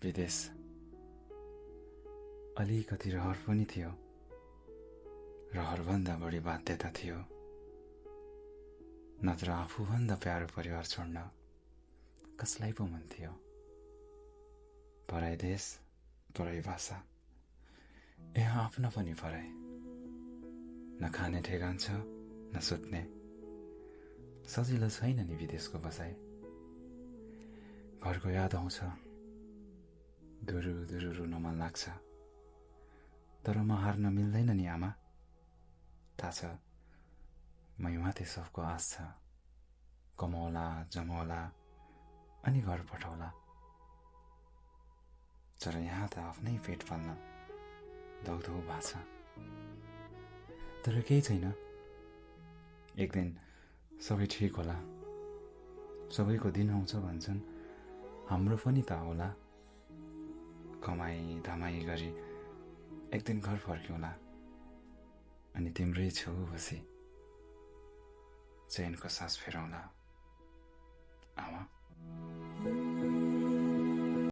विदेश अलिकति रहर पनि थियो, रहरभन्दा बढी बाध्यता थियो। नत्र आफूभन्दा प्यारो परिवार छोड्न कसलाई पो मन थियो। पराई देश, पराई भाषा, यहाँ आफ्नो पनि पराई। न खाने ठेगान छ, न सुत्ने। सजिलो छैन नि विदेशको बसाइ। घरको याद आउँछ, दुरु दुरु रुन मन लाग्छ। तर म हार्न मिल्दैन नि आमा। थाहा छ, मैमाथि सबको आश छ। कमाउला, जमाउला अनि घर पठाउला। तर यहाँ त आफ्नै पेट पाल्न दौधौ भएको छ। तर केही छैन, एक दिन सबै ठिक होला। सबैको दिन आउँछ भन्छन्, हाम्रो पनि त आउला। कमाई धमाई गरी एक दिन घर फर्क्यौला। अनि तिम्रै छेउ बसी चैनको सास फेरौँला आमा।